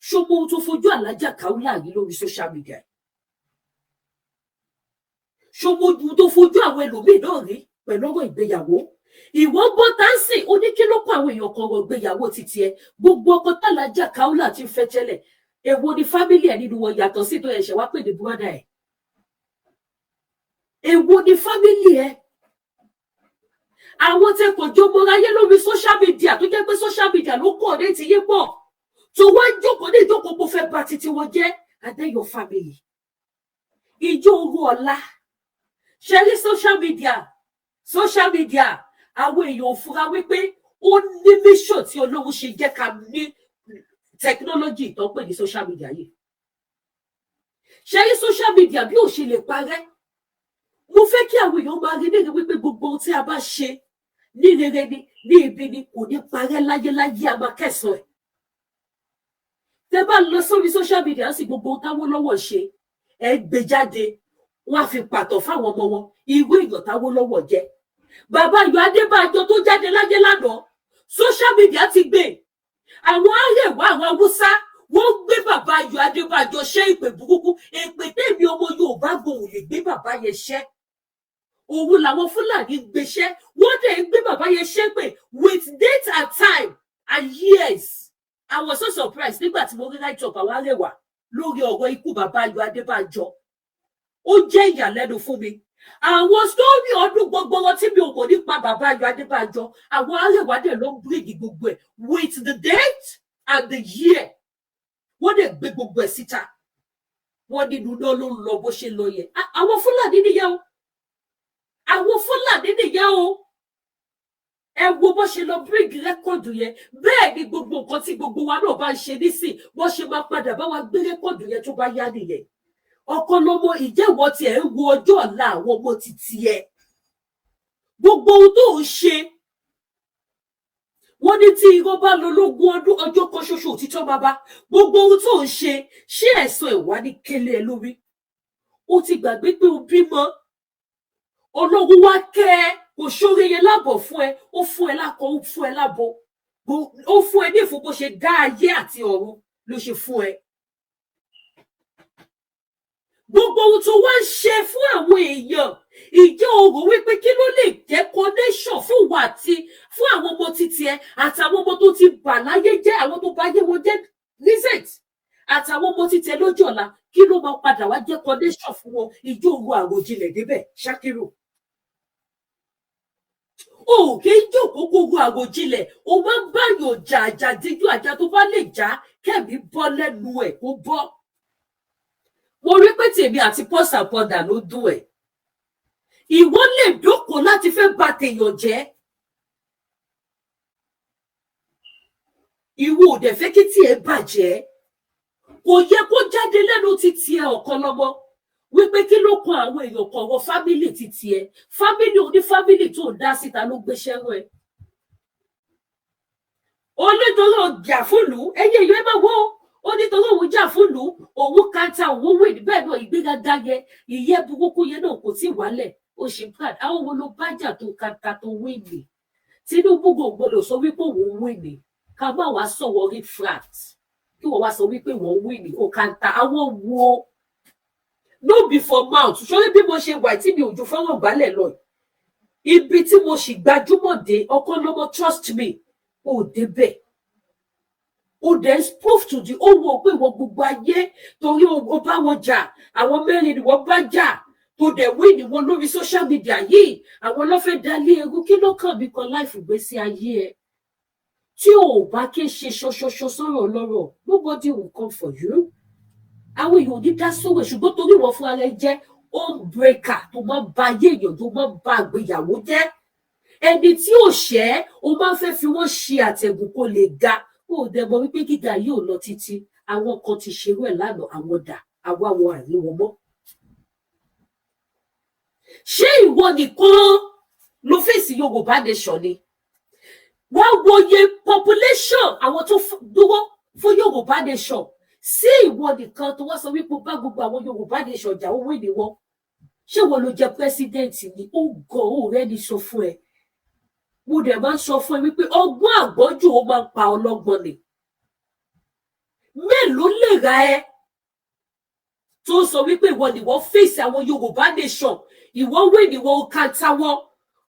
Ṣọmọ ohun tó fojú Alájà Kaola rí lórí social media? Ṣọmọ ohun tó fojú àwọn ẹlòmíì náà rí pẹ̀lú ọ̀rọ̀ ìgbéyàwó? Ìwọ gbọ́ táǹsì ó ní kí ló kó àwọn èèyàn kan rọ ìgbéyàwó títí ẹ? Gbogbo ọkọ tàlájà Kaola ti fẹ́ tẹ́lẹ̀, èwo ni family ẹ nínú wọn yàtọ̀ sí tó ẹ̀ṣẹ̀ wá pè ní brother ẹ̀? Èwo ni family ẹ? Àwọn tẹ kò jọ mọra yé lórí social media, tó jẹ́ pé social media ló kọ̀ ní ti yé pọ̀, tó wá jókòó ní ìjókòó kó fẹ́ bà títí wọn jẹ́. Are they your family? Ìjọ owó ọ̀la ṣe rí social media. Social media, àwọn èèyàn ò fura wípé ó ní mission tí Ọlọ́run ṣe jẹ́ ká ní technology tó ń pè ní social media yìí. Ṣe rí social media bí ò ṣe lè parẹ́. Mo fẹ́ kí àwọn èèyàn máa rí níbi wípé gbogbo ohun tí a bá ṣe ní rere ni, ní ibi ni, kò ní parẹ́ láyéláyé, a máa kẹsàn ẹ̀. Tẹ bá lọ sórí social media sì, gbogbo ohun táwọn lọ́wọ́ ṣe, ẹ gbé jáde, wọn á fi pàtó fáwọn ọmọ wọn irú èèyàn táwọn lọ́wọ́ jẹ́. Bàbá Ayọ̀ Adébánjọ tó jáde láyé lánàá, social media ti gbé. Àwọn Arẹwà, àwọn Haúsá, wọ́n gbé bàbá Ayọ̀ Adébánjọ ṣe ìpè burúkú, èpè tèmi ọmọ Yorùbá gbòòrò lè gbé bàbá yẹn ṣẹ́, òun làwọn Fúlàní gbéṣẹ́. Wọ́n dẹ̀ ń gbé bàbá yẹn ṣépè with date and time and years. I was so surprised nígbà tí mo rí write up àwọn Arẹwà lórí ọ̀rọ̀ ikú bàbá Ayọ̀ Adébánjọ. Ó jẹ́ ìyàlẹ́nu fún mi. Àwọn story ọdún gbọgbọrọ tí mi ò mọ̀ nípa bàbá Ayọ̀ Adébánjọ, àwọn Arẹwà dẹ̀ ló ń bring gbogbo ẹ̀ with the date and the year. Wọ́n dẹ̀ gbé gbogbo ẹ̀ síta. Wọ́n nínú náà ló ń lọ bó ṣe lọ yẹn. Àwọn Fúlàní nìyẹn o, àwọn Fúlàní nìyẹn o. Ẹ wo bó ṣe lọ bring record yẹn. Bẹ́ẹ̀ ni gbogbo nǹkan tí gbogbo wa náà bá ń ṣe nísìn, bó ṣe máa padà bá wa gbé record yẹn tó bá yá nìyẹn. Ọkọ lọmọ ìjẹ́wọ́ tiẹ̀ ń wo ọjọ́ ọ̀la àwọn ọmọ títí ẹ̀. Gbogbo ohun tó ń ṣe, wọ́n ní tí irọ́ bá lọ lógún ọdún, ọjọ́ kan ṣoṣo òtítọ́ máa bá. Gbogbo ohun tó ń ṣe, ṣé ẹ̀san ẹ̀ wá ní kélé ẹ lórí? Ó ti gbàgbé pé o bímọ, Ọlọ́run wá kẹ́ ẹ, kò ṣóore yẹn lábọ̀ fún ẹ, ó fún ẹ lákọ, ó fún ẹ lábọ̀, ó fún ẹ ní ìfún. Bó ṣe dá ayé àti ọ̀run ló ṣe fún ẹ. Gbogbo ohun tó wá ń ṣe fún àwọn èèyàn, ìjẹ́ o rò wípé kí ló lè jẹ́ connection fún wa àti fún àwọn ọmọ títí ẹ, àtàwọn ọmọ tó ti bà láyé jẹ́, àwọn tó bá yé wọn jẹ́ recent, àtàwọn ọmọ títí ẹ lójú ọ̀la, kí ló máa padà wá jẹ́ connection fún wọn? Ìjọ òru àròjinlẹ̀ débẹ̀, Ṣakiru? O kì í jókòó gbogbo àròjinlẹ̀. O máa ń báyọ̀ jà àjà díjú, àjà tó bá lè já kẹ́mi bọ́ lẹ́nu ẹ̀ kó bọ́. Mo rí pé tèmi àti pọ́sàpọ̀dà ló dùn ẹ̀. Ìwọ lè dókòó láti fẹ́ bà tèèyàn jẹ́. Ìwọ ò dẹ̀ fẹ́ kí tiẹ̀ bàjẹ́. Kò yẹ kó jáde lẹ́nu títí ẹ, ọ̀kan lọ́mọ, wípé kí ló kan àwọn èèyàn kan wọ family títí ẹ? Family oní family tó ń dá síta ló gbéṣẹ́ rán ẹ. Ó nítorí ọjà fúlùú ẹyẹ ìlú, ẹ máa wọ ó, nítorí òun jà fúlùú, òun kàńtà, òun wìn. Bẹ́ẹ̀ náà ìgbéraga yẹn, ìyẹ́ burúkú yẹn náà kò tí ì wálẹ̀. Ó ṣe proud. Àwọn wo ló bá jà tó kàńtà tó wìn ní? Tinubu kò gbọdọ̀ sọ wípé òun wìn ní. Ká má wàá sọ̀wọ́ rí frat kí wọ́n wá sọ wípé wọ́n wìn ní. Ó kàńtà àwọn wo? No be for mouth. Sórí bí mo ṣe wà tí mi ò ju fọ́nrán gbálẹ̀ lọ, ibi tí mo sì gbajúmọ̀ dé, ọkọ lọ́mọ, trust me, ò débẹ̀. Ó dẹ̀ proof to the whole world pé ìwọ gbogbo ayé, torí o bá wọn jà, àwọn mẹ́rin ni wọ́n bá jà tó dẹ̀ win ní wọn lórí social media yìí. Àwọn ló fẹ́ dalé eru. Kí ló kàn mí kan láìfù gbèsè ayé ẹ? Tí o ò bá ké ṣe ṣọṣọṣọ sọ̀rọ̀ lọ́rọ̀, nobody will come for you. Àwọn èèyàn ò ní dá sọ̀rọ̀, ṣùgbọ́n torí wọ́n fúnra rẹ jẹ́ home breaker tó máa ń ba ayé èèyàn, tó máa ń ba àgbéyàwó jẹ́, ẹni tí ò ṣẹ́, o máa ń fẹ́ fi wọ́n ṣe àtẹ̀gùn kó lè ga. Ó dẹ̀ mọ̀ wípé gíga yóò lọ títí. Àwọn kan ti ṣerú ẹ̀ lánàá, àwọn dà, àwa wọn àrí wọn mọ́. Ṣé ìwọ nìkan ló fèsì Yorùbá nation ni? Wọ́n wòye population àwọn tó dúró fún Yorùbá nation sí. Ìwọ nìkan tó wá sọ wípé bá gbogbo àwọn Yorùbá nation jà, owó ìní wọn. Ṣé wọn ló jẹ president ni? Ó gọ ó rẹ ní sọ fún ẹ. Mo dẹ̀ máa ń sọ fún ẹ wípé ọgbọ́n àgbọ́njù, ó máa ń pa ọlọ́gbọ́n ni. Mélòó èèrà ẹ tó sọ wípé ìwọ ni wọ́n fèsì àwọn Yorùbá nation, ìwọ wé ni wọ́n kàńtà wọn,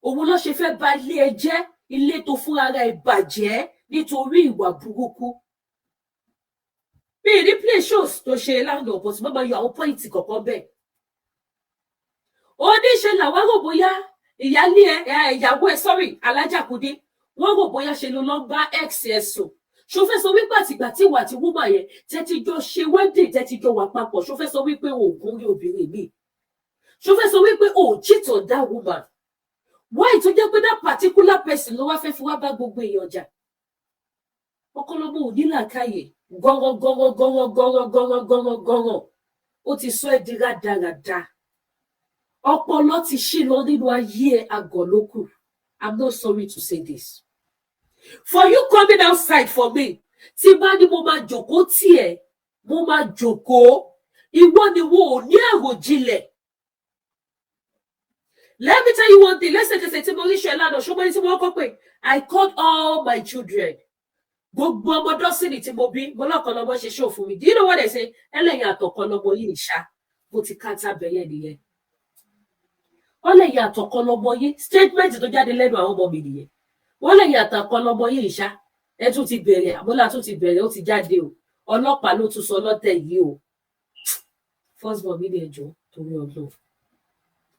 òun ló ṣe fẹ́ ba ilé ẹ jẹ́, ilé tó fúnra rẹ̀ bàjẹ́ nítorí ìwà burúkú. Mi ní play shows tó ṣe lánàá, but mo máa yọ àwọn point kọ̀ọ̀kan bẹ́ẹ̀. Oníṣe làwọn rò bóyá ìyálé ẹ, ìyàwó ẹ, sorry, Alájà Kúdí, wọ́n rò bóyá ṣe ló lọ bá ex ẹ sùn. Ṣó fẹ́ sọ wípé àtìgbà tí ìwà àti woman yẹn tẹ́tí jọ ṣe wedding, tẹ́tí jọ wà papọ̀, ṣó fẹ́ sọ wípé oògùn rí obìnrin mi? Ṣó fẹ́ sọ wípé o cheat on that woman? Why tó jẹ́ pé that particular person ló wá fẹ́ fi wá bá gbogbo èèyàn jà? Ọkọlọmọ ò ní làákàyè. Gọ́rọ́ gọ́rọ́ gọ́rọ́ gọ́rọ́ gọ́rọ́ gọ́rọ́ gọ́rọ́, ó ti sọ ẹ́ di rádaràda. Ọpọlọ ti ṣí lọ nínú ayé ẹ, àgọ́ ló kù. I'm not sorry to say this. For you coming outside for me, tí bá ní mo máa jòkó tiẹ̀, mo máa jòkó. Ìwọ ni wo ò ní àròjinlẹ̀. Let me tell you one thing. Lẹ́sẹ̀kẹsẹ̀ tí mo rí ṣe lánàá, ṣọgbọ́n tí mo kọ́ pé I called all my children, gbogbo ọmọ dọ́sìnì tí mo bí, mo lọ́kàn lọ́mọ ṣe ṣó fún mi. Do you know what they say? Ẹlẹ́yìn àtọ̀kan lọ́mọ yìí ṣá, bó ti ká tábẹ̀yẹ nìyẹn. Wọ́n lẹ́yìn àtọ̀kan lọ́mọ yìí, statement tó jáde lẹ́nu àwọn ọmọ mi nìyẹn. Wọ́n lẹ́yìn àtọ̀kan lọ́mọ yìí ṣá, ẹ tún ti bẹ̀rẹ̀, àmọ́lá tún ti bẹ̀rẹ̀, ó ti jáde o, ọlọ́pàá ló tún sọ lọ́tẹ̀ yìí o. First born mi ní ẹjọ́ torí Ọlọ́run,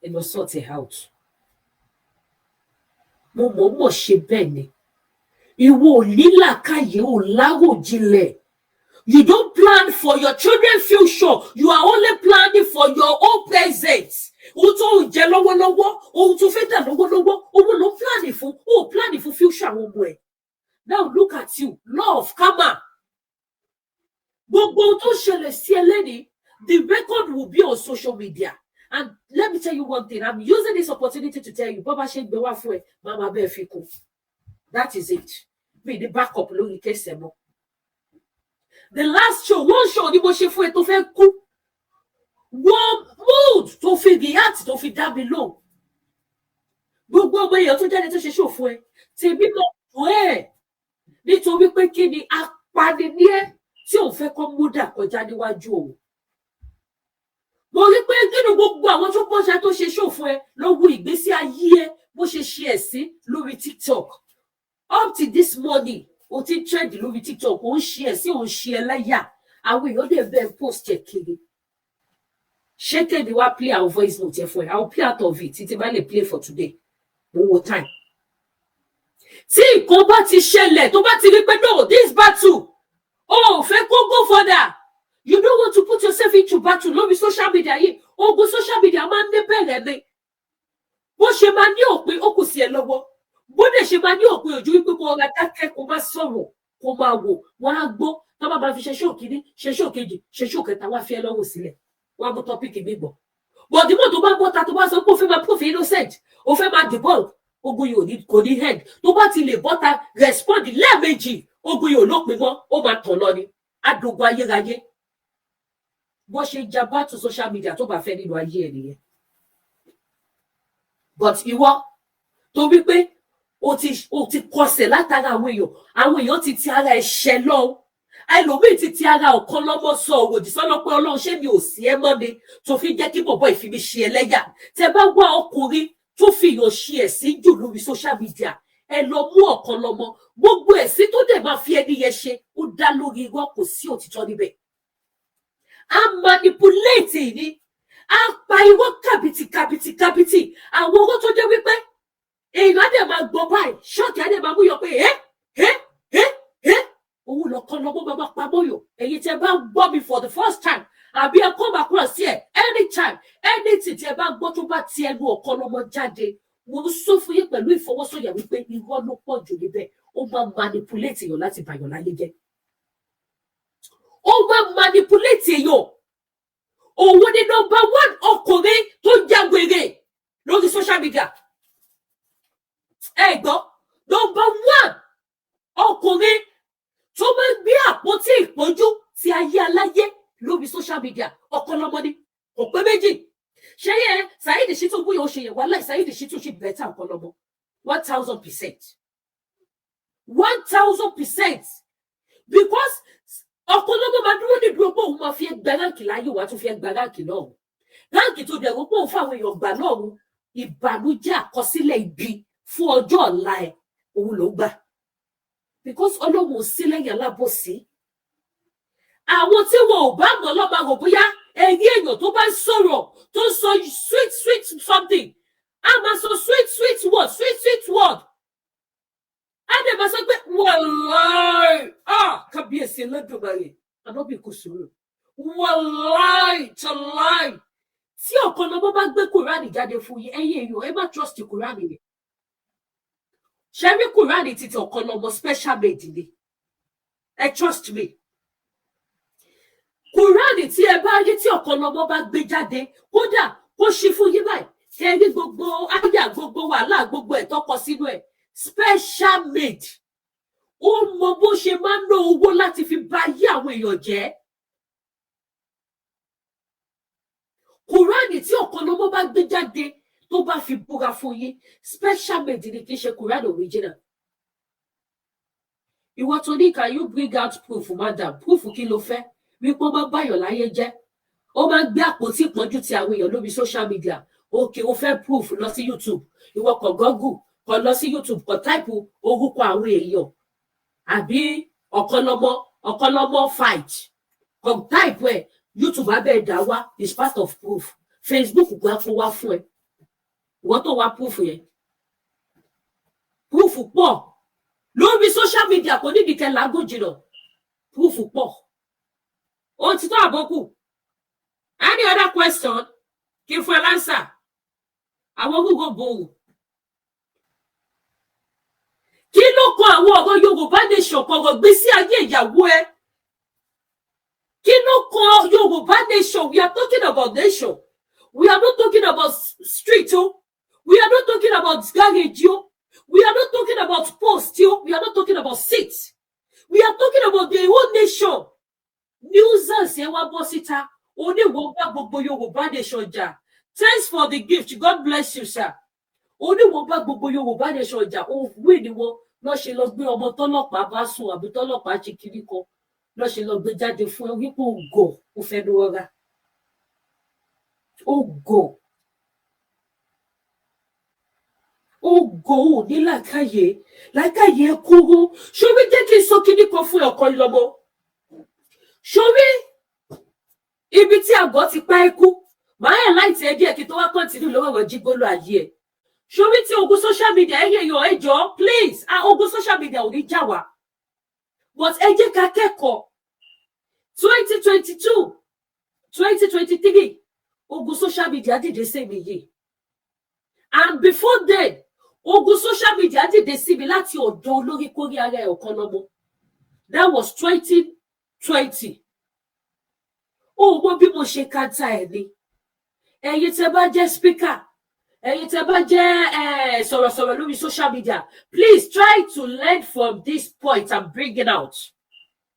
ẹ lọ sort it out. Mo mọ̀ọ́mọ̀ ṣe bẹ́ẹ̀ ni. Ìwọ ò ní làákàyè, ò láròjinlẹ̀. You don't plan for your children future, you are only planning for your own present. Ohun tó ń jẹ lọ́wọ́lọ́wọ́, ohun tó fẹ́ dà lọ́wọ́lọ́wọ́, òun ló plan fún. Ó plan fún future àwọn ọmọ ẹ̀. Now look at you. Law of karma. Gbogbo ohun tó ṣẹlẹ̀ sí ẹ lẹ́ni, the record will be on social media. And let me tell you one thing, I'm using this opportunity to tell you, bó bá ṣe ń gbé wá fún ẹ, máa máa bẹ́ẹ̀ fi kún. That is it. Mi ní backup lórí case ẹ mọ́. The last show, one show ni mo ṣe fún ẹ tó fẹ́ kú, one mood tó fi react, tó fi dá mi lóhùn. Gbogbo ọmọ èèyàn tó jáde tó ṣe show fún ẹ, tèmi lọ dùn ẹ, nítorí pé kí ni? Apani ní ẹ tí òun fẹ́ kọ́ múdà kọjá níwájú òun. Mo rí pé nínú gbogbo àwọn tó bọ́ṣà tó ṣe show fún ẹ, lọ wo ìgbésí ayé ẹ bó ṣe ṣe ẹ̀ sí lórí TikTok. Up to this morning, o ti ń trend lórí TikTok, ò ń ṣe ẹ̀ sí, ò ń ṣe ẹlẹ́yà, àwọn èèyàn dẹ̀ bẹ́ẹ̀ post ẹ̀ kiri. Ṣé kéde wá play our voice note ẹ fún ẹ? I will play out of it títí bá lè play for today. Mo wo time. Tí nǹkan bá ti ṣẹlẹ̀, tó bá ti rí pé no, this battle, o ò fẹ́ kó go further, you don't want to put yourself into battle lórí social media yìí. Ogun social media máa ń ní bẹ̀rẹ̀ ni, bó ṣe máa ní òpin, ó kù sí ẹ lọ́wọ́. Bó dẹ̀ ṣe máa ní òpin ojú wípé kó ọ̀rá dákẹ́, kó má sọ̀rọ̀, kó máa wò wọ́n á gbọ́. Tó bá máa fi ṣe show kìíní, ṣe show kejì, ṣe show kẹta, wá fi ẹ lọ́rùn sílẹ̀, wọ́n á mú topic mi gbọ́. Bọ̀dìmọ̀ tó bá bọ́ta, tó bá sọ pé ó fẹ́ máa prove innocent, ó fẹ́ máa debunk, ogun yìí ò ní, kò ní end. Tó bá ti lè bọ́ta respond lẹ́ẹ̀mejì, ogun yìí ò lópin mọ́, ó máa tàn lọ ni, adogun ayérayé. Bó ṣe ja battle social media tó bá fẹ́ nínú ayé ẹ nìyẹn. But ìwọ tó wí pé o ti kọsẹ̀ látara àwọn èèyàn, àwọn èèyàn ti ti ara ẹ̀ ṣẹ lọ, ẹlòmíì ti ti ara ọ̀kan lọ́mọ sọ òwòdì sọ́nà pé Ọlọ́run, ṣé mi ò sí ẹ mọ́ ni tó fi jẹ́ kí bọ̀bọ̀ ìfimi ṣe ẹlẹ́yà? Tẹ bá wá ọkùnrin tó fi yàn ṣe ẹ̀sìn jù lórí social media, ẹ lọ mú ọ̀kan lọ́mọ. Gbogbo ẹ̀sìn tó dẹ̀ máa fi ẹni yẹn ṣe, ó dá lórí irọ́, kò sí òtítọ́ níbẹ̀. A manipulate ni, a pa irọ́ kàbìtì kàbìtì kàbìtì, àwọn owó tó jẹ́ wípé èèyàn á dẹ̀ máa gbọ́ báyìí, ṣọ́ọ̀kì á dẹ̀ máa mú yọ pé ẹ́ ẹ́ ẹ́ ẹ́, òun lọ́kàn lọ́mọ máa máa pamọ́ yọ. Ẹ̀yin tẹ́ bá gbọ́ mi for the first time, àbí ẹ come across here anytime, anything tí ẹ bá gbọ́ tó bá ti ẹnu ọ̀kan lọ́mọ jáde, mo ń sọ fún yín pẹ̀lú ìfọwọ́sọ̀yà wípé irọ́ ló pọ̀ jù níbẹ̀. Ó máa manipulate èèyàn láti bàyàn láyé jẹ́. Ó máa manipulate èèyàn. Òun ni number one ọkùnrin tó já wèrè lórí social media. Ẹ gbọ́, number one ọkùnrin tó máa ń gbé àpótí ìpọ́njú ti ayé aláyé lórí social media, ọ̀kanlọ́mọ ni, kò pé méjì. Ṣé yẹ Saheed Shittu bóyá ó ṣe yẹ wàhálà, Saheed Shittu ṣe better ọ̀kanlọ́mọ 1000%, 1000%, because Ọ̀kanlọ́mọ máa dúró ní dúró pé òun máa fi ẹ́ gba rank láyé, wàá tún fi ẹ́ gba rank lọ́run. Rank tó dẹ̀rọ pé òun fáwọn èèyàn gbà lọ́run, ìbànújẹ́, àkọsílẹ̀ ibi fún ọjọ́ ọ̀la ẹ̀, òun ló gbà, because Ọlọ́run ò sí lẹ́yìn alábòsí. Àwọn tí wọn ò bá mọ̀ lọ́ba rò bóyá ẹ̀rí èèyàn tó bá ń sọ̀rọ̀, tó ń sọ sweet sweet something, á máa sọ sweet sweet word, sweet sweet word, á dẹ̀ máa sọ pé wàláì, ah, kábíyèsí Ẹlẹ́dùmarè, ànábì kò sùúrù, wàláì tàláì. Tí Ọ̀kanlọ́mọ bá gbé Kùránì jáde fún yín, ẹ̀yin èèyàn, ẹ má trust Kùránì yẹn. Ṣe rí Kùránì títí Ọ̀kanlọ́mọ, special made ni. Ẹ trust me, Kùránì tí ẹ bá rí tí Ọ̀kanlọ́mọ bá gbé jáde, kódà kó ṣí fún yín báyìí, ṣe rí gbogbo àyà, gbogbo wàhálà, gbogbo ẹ̀ tọkọ sínú ẹ̀, special made. Ó mọ bó ṣe máa ń ná owó láti fi bà ayé àwọn èèyàn jẹ́. Kùránì tí Ọ̀kanlọ́mọ bá gbé jáde, tó bá fi búra fún yín, special made ni, kì í ṣe Kùránì original. Ìwọ tó ní, "Can you bring out proof, madam?" Proof kí ló fẹ́? Wípé ó máa ń báyọ̀ láyé jẹ́, ó máa ń gbé àpótí ìpọ́njú ti àwọn èèyàn lórí social media. Okay, ó fẹ́ proof, lọ sí YouTube. Ìwọ kàn Google, kàn lọ sí YouTube, kàn type orúkọ àwọn èèyàn àbí Ọ̀kanlọ́mọ, Ọ̀kanlọ́mọ fight, kàn type ẹ̀, YouTube abẹ́ ẹ̀dá wá is part of proof. Facebook gbà kó wá fún ẹ. Ìwọ tó wá proof yẹn, proof pọ̀ lórí social media, kò nídìí kẹ́ làágùn jìnnà. Proof pọ̀. Ó ti tó àbókù. Any other question kí n fún ẹ l'answer? Àwọn Google bòrò. Kí ló kan àwọn ọ̀rọ̀ Yorùbá Nation kọ̀rọ̀ gbé sí ayé ìyàwó ẹ? Kí ló kan Yorùbá Nation? We are talking about nation. We are not talking about street o. We are not talking about garage o. We are not talking about post o. We are not talking about seat. We are talking about the whole nation. Nuisance ẹ wá bọ́ síta, oníwọ̀n bá gbogbo Yorùbá Nation jà. Thanks for the gift, God bless you, sir. Oníwọ̀n bá gbogbo Yorùbá Nation jà, òwe ni wọn lọ ṣe lọ gbé ọmọ tọ́lọ́pàá bá sùn àbí tọ́lọ́pàá ṣe kiri kan, lọ ṣe lọ gbé jáde fún ẹ wípé ó gọ̀, ó fẹnu rọra, ó gọ̀, ó gọ̀, ó ní làákàyè, làákàyè ẹ kúrú. Ṣórí, jẹ́ kí n sọ kíní kan fún Ọ̀kanlọ́mọ. Ṣórí ibi tí àgọ́ ti pa ẹ́ kú, màá ẹ̀ láìtì ẹ díẹ̀ kí tó wá continue lọ́wọ́ ọ̀rọ̀ jígbóló ayé ẹ̀. Ṣórí tí ogun social media, ẹ̀yẹ èèyàn, ẹ jọ̀ọ́, please, ah, ogun social media ò ní jà wá, but ẹ jẹ́ ká kẹ́kọ̀ọ́. 2022, 2023, ogun social media dìde sí mi yìí, and before then, ogun social media dìde sí mi láti ọ̀dọ̀ olórí kórí ara ẹ̀, Ọ̀kanlọ́mọ. That was 2020. Ó mọ bí mo ṣe kàńtà ẹ̀ ni. Ẹ̀yin tẹ́ bá jẹ́ speaker, ẹ̀yin tẹ́ bá jẹ́ sọ̀rọ̀sọ̀rọ̀ lórí social media, please try to learn from this point I'm bringing out.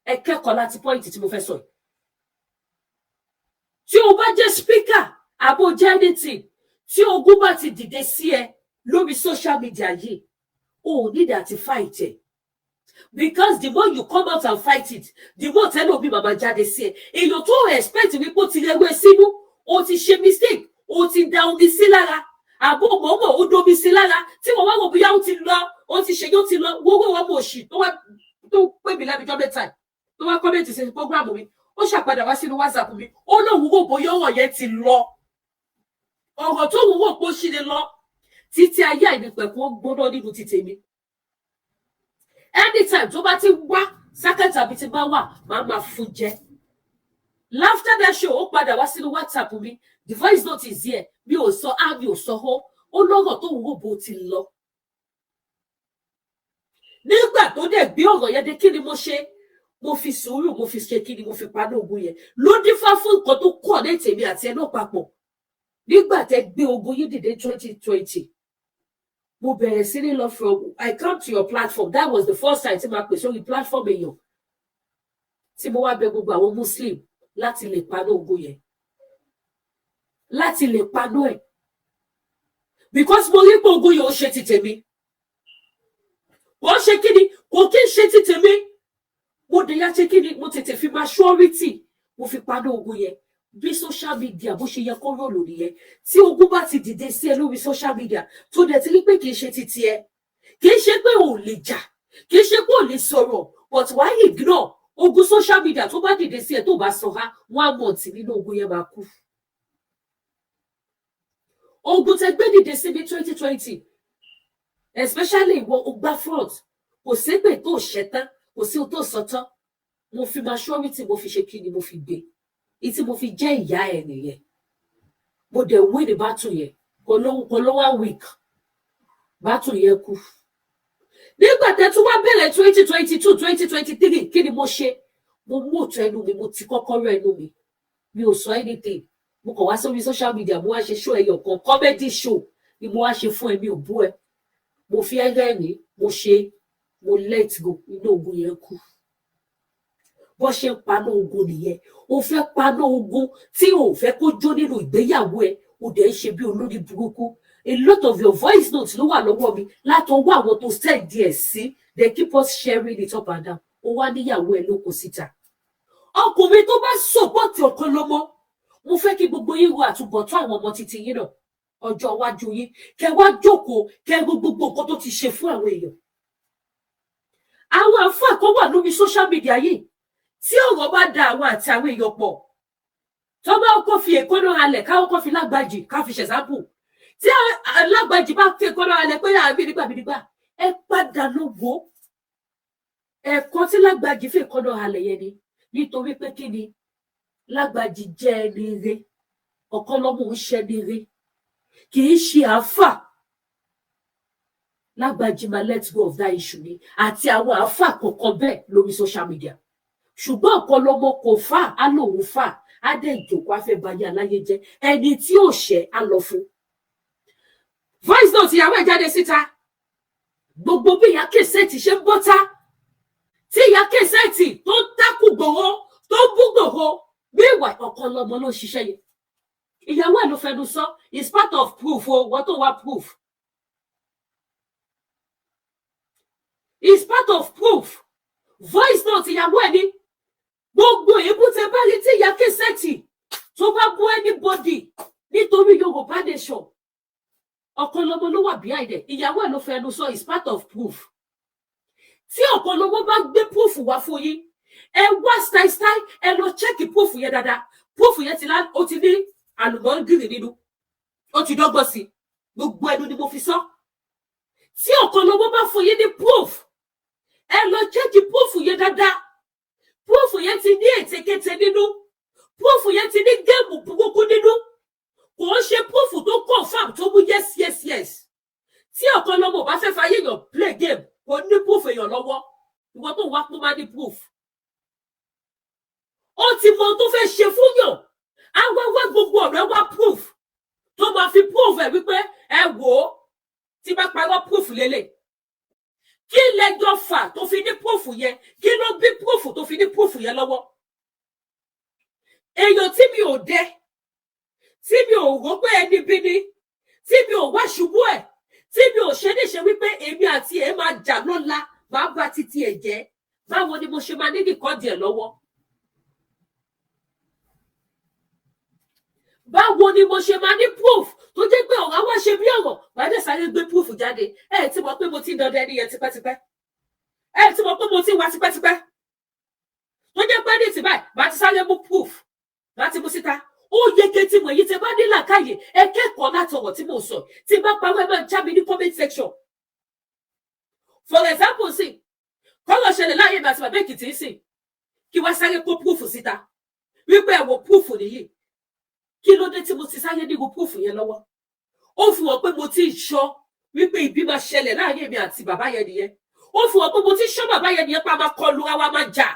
Ẹ kẹ́kọ̀ọ́ láti point tí mo fẹ́ sọ yìí. Tí o bá jẹ́ speaker àbò jẹ́ anything, tí ogun bá ti dìde sí ẹ lórí social media yìí, o ò need àti fight ẹ, because the more you come out and fight it, the more tẹ́lẹ̀ màmá jáde sí ẹ. Èèyàn tó expect wípé ó ti rẹwẹ́ sínú, o ti ṣe mistake, o ti da omi sí lára, àbò mọ̀ọ́mọ̀ ó domi sí lára, tí wọ́n wá wò bóyá ó ti lọ, ó ti ṣe, yóò ti lọ. Wọ́wọ́ wọn mọ̀ òṣì tó wá tó pè mí lẹ́nu mẹ́ta tó wá comment sí program mi, ó ṣàpadà wá sínú WhatsApp mi, ó lóun wò bóyá ọ̀rọ̀ yẹn ti lọ. Ọ̀rọ̀ tó wù wò pé ó ṣì lè lọ títí ayé àìnípẹ̀kun, ó gbóná nínú ti tèmi. Anytime tó bá ti wá sákẹ́tì àbí ti bá wà, máa máa fún jẹ. After that show, ó padà wá sínú WhatsApp mi. The voice note is here. Mi ò sọ á, mi ò sọ hó. Ó lọ́rọ̀ tó wù wò bó ti lọ. Nígbà tó dẹ̀ gbé ọ̀rọ̀ yẹn dé, kí ni mo ṣe? Mo fi sùúrù, mo fi ṣe kí ni, mo fi paná ogun yẹn. Ló dífá fún nǹkan tó kọ̀ ní tèmi àti ẹ náà papọ̀. Nígbà tẹ́ gbé ogun yìí dìde 2020, mo bẹ̀rẹ̀ sí ní lọ from, I come to your platform. That was the first time tí ma pè sórí platform èèyàn, tí mo wá bẹ̀ gbogbo àwọn Muslim láti lè paná ogun yẹn, láti lè paná ẹ̀, because mo rí pé ogun yẹn ó ṣe ti tèmi. Kò ṣe kí ni, kò kí ń ṣe ti tèmi. Mo dẹ̀ yá ṣe kí ni, mo tètè fi maturity, mo fi paná ogun yẹn. Bí social media bó ṣe yẹ kó rọlò nìyẹn. Tí ogun bá ti dìde sí ẹ lórí social media, tó dẹ̀ ti rí pé kì í ṣe titi ẹ, kì í ṣe pé ò lè jà, kì í ṣe pé ò lè sọ̀rọ̀, but wàá ignore ogun social media tó bá dìde sí ẹ, tó bá sọ ha, one month nínú ogun yẹn máa kú. Ogun tẹ gbé dìde sí ní 2020, especially ìwọ ogbá front, kò sépè tó ṣẹtán, kò sí ohun tó sọ tán. Mo fi maturity, mo fi ṣe kí ni, mo fi gbé ìtí mo fi jẹ́ ìyá ẹ̀ nìyẹn. Mo dẹ̀ win the battle yẹn. Kò ló one week, battle yẹn kú. Nígbà tẹ́ tún wá bẹ̀rẹ̀ 2022, 2023, kí ni mo ṣe? Mo mú òtún ẹnu mi, mo ti kọ́kọ́rọ́ ẹnu mi, mi ò sọ anything. Mo kàn wá sórí social media, mo wá ṣe show ẹyọ kan, comedy show ni mo wá ṣe fún ẹ. Mi ò bú ẹ, mo fi ẹrẹ́rìn, mo ṣe, mo let go, inú ogun yẹn kú. Bó ṣe ń paná ogun nìyẹn. O fẹ́ paná ogun tí o ò fẹ́ kó jó nínú ìgbéyàwó ẹ, o dẹ̀ ń ṣe bí olórí burúkú. A lot of your voice notes ló wà lọ́wọ́ mi látọwọ́ àwọn tó send ẹ̀ sí. They keep us sharing it up and down. Ó wá níyàwó ẹ ló kó síta. Ọkùnrin tó bá support ọ̀kan lọ́mọ, mo fẹ́ kí gbogbo yín ro àtúbọ̀tán àwọn ọmọ títí yín náà, ọjọ́ iwájú yín. Kẹ wá jókòó, kẹ ro gbogbo nǹkan tó ti ṣe fún àwọn èèyàn. Àwọn àǹfààní kan wà lórí social media yìí, tí ọ̀rọ̀ bá da àwọn àti àwọn èèyàn pọ̀, tó bá kọ́ fi èkóná halẹ̀, káwọn kọ́ fi lágbàjì ká fi ṣẹ̀sápù, tí lágbàjì bá fi èkóná halẹ̀ pé àbí nígbà bí nígbà, ẹ padà lọ wò ẹ̀kọ́ tí lágbàjì fi èkóná halẹ̀ yẹn ni. Nítorí pé kí ni? Lágbàjì jẹ́ ẹni re, ọ̀kan lọ́mọ ń ṣẹ́ ni re, kì í ṣe àáfà. Lágbàjì máa let go of that issue ni, àti àwọn àáfà kọ̀ọ̀kan bẹ́ẹ̀ lórí social media. Ṣùgbọ́n ọ̀kan lọ́mọ kò fà á, lòun fà á, dẹ̀ ìjòkó afẹ́ bayé aláyé jẹ́. Ẹni tí ò ṣẹ̀ á lọ fún voice note ìyàwó ẹ̀ jáde síta. Gbogbo bí ìyá Cassette ṣe ń bọ́tá, tí ìyá Cassette tó ń tákù gbòho, tó ń bú gbòho, bí ìwà ọ̀kan lọ́mọ ló ń ṣiṣẹ́ yẹn. Ìyàwó ẹ̀ ló fẹnu sọ. Is part of proof o. Wọ́n tó wá proof is part of proof. Voice note ìyàwó ẹ̀ ní gbogbo èébú tẹ bá rí tí ìyá Cassette tó bá bú anybody nítorí Yorùbá Nation, ọ̀kan lọ́mọ ló wà behind ẹ̀. Ìyàwó ẹ̀ ló fẹnu sọ. Is part of proof. Tí ọ̀kan lọ́mọ bá gbé proof wá fún yín, ẹ wá style style, ẹ lọ check proof yẹn dáadáa. Proof yẹn ti lá, ó ti ní àlùmọ́ngìrì nínú, ó ti dọ́gbọ́n sí. Gbogbo ẹnu ni mo fi sọ. Tí ọ̀kan lọ́mọ bá fún yín ní proof, ẹ lọ check proof yẹn dáadáa. Proof yẹn ti ní ètekéte nínú, proof yẹn ti ní game burúkú nínú. Kò ń ṣe proof tó confirm, tó mú yes, yes, yes. Tí ọ̀kan lọ́mọ bá fẹ́ fàyè èèyàn play game, kò ní proof èèyàn lọ́wọ́. Ìwọ tó wá pọ́n máa ní proof, ó ti mọ ohun tó fẹ́ ṣe fún yàn, á wá wá gbogbo ọ̀rẹ́ wá proof tó máa fi proof ẹ̀ wípé ẹ wò ó, tí bá parọ́, proof lélẹ̀. Kí lẹjọ́ fà tó fi ní proof yẹn? Kí ló bí proof tó fi ní proof yẹn lọ́wọ́? Èèyàn tí mi ò dẹ, tí mi ò rò pé ẹni bí ni, tí mi ò wá ṣubú ẹ̀, tí mi ò ṣe níṣe wípé èmi àti ẹ̀ máa jà lọ́la, máa bá títí ẹ̀ jẹ́, báwo ni mo ṣe máa ní nìkan díẹ̀ lọ́wọ́? Báwo ni mo ṣe máa ní proof tó jẹ́ pé ọ̀rọ̀ wá ṣe bí ọ̀rọ̀, wàá dẹ̀ sáré gbé proof jáde? Ẹ ti mọ̀ pé mo ti ń dọdẹ ẹni yẹn tipẹ́tipẹ́. Ẹ ti mọ̀ pé mo ti wá tipẹ́tipẹ́, tó jẹ́ pé ní ti báyìí, màá ti sáré mú proof, màá ti mú síta. Ó yege tí mo èyí tẹ bá ní làákàyè, ẹ kẹ́kọ̀ọ́ láti ọ̀rọ̀ tí mo sọ. Tí bá parọ́, ẹ máa já mi ní comment section. For example, sí kọ́lọ̀ ṣẹlẹ̀ láàyè mi àti bàbá Èkìtì ń sìn, kí wá sáré kó proof síta wípé ẹ wo, proof nìyí. Kí ló dé tí mo ti sáré ní proof yẹn lọ́wọ́? Ó fi hàn pé mo ti ń sọ wípé ìbí máa ṣẹlẹ̀ láàrin èmi àti bàbá yẹn nìyẹn. Ó fi hàn pé mo ti ṣọ́ bàbá yẹn nìyẹn, pa máa kọlu ra wa, máa jà.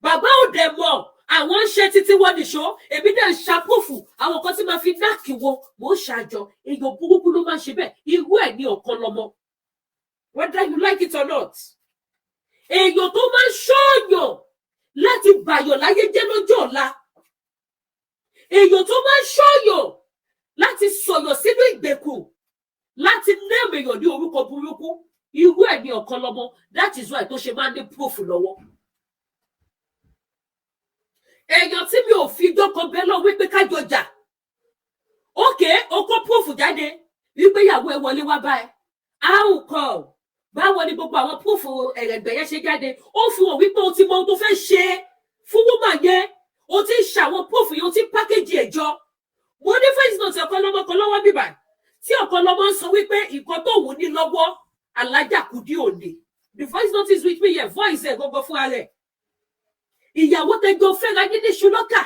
Bàbá ò dẹ̀ mọ̀, àwọn ń ṣe títí wọn nìṣó, èmi dẹ̀ ń ṣa proof àwọn kan tí máa fi náàkì wọn, mò ń ṣàjọ. Èèyàn burúkú ló máa ń ṣe bẹ́ẹ̀. Irú ẹ̀ ní ọ̀kan lọ́mọ, whether you like it or not. Èèyàn tó máa ń ṣọ́ọ̀yàn láti bàyọ̀ láyé jẹ́ lọ́jọ́ ọ̀la, èèyàn tó máa ń ṣọ́ọ̀yàn láti sọ̀yọ̀ sínú ìgbèkùn, láti name èèyàn ní orúkọ burúkú, irú ẹ̀ ní ọ̀kan lọ́mọ. That is why tó ṣe máa ń ní proof lọ́wọ́. fijọ́ kan bẹ́ẹ̀ lọ wípé kájọ jà. Ókè, o kó proof jáde wípé ìyàwó ẹ wọlé wá bá ẹ. How come? Báwo ni gbogbo àwọn proof ẹ̀rẹ̀gbẹ̀ yẹn ṣe jáde? Ó fi hàn wípé o ti mọ ohun tó fẹ́ ṣe fún woman yẹn. O ti ń ṣàwọn proof yẹn, o ti ń package ẹ̀ jọ. Mo ní voice note ọ̀kan lọ́mọ kan lọ́wọ́ bíbà tí ọ̀kan lọ́mọ ń sọ wípé nǹkan tó wù ní lọ́wọ́ Alájà Kúdí òní. The voice note is with me here. Voice ẹ̀ gbogbo fúnra rẹ̀. Ìyàwó tẹjọ fẹ́ra yín ní ṣùlọ́kà.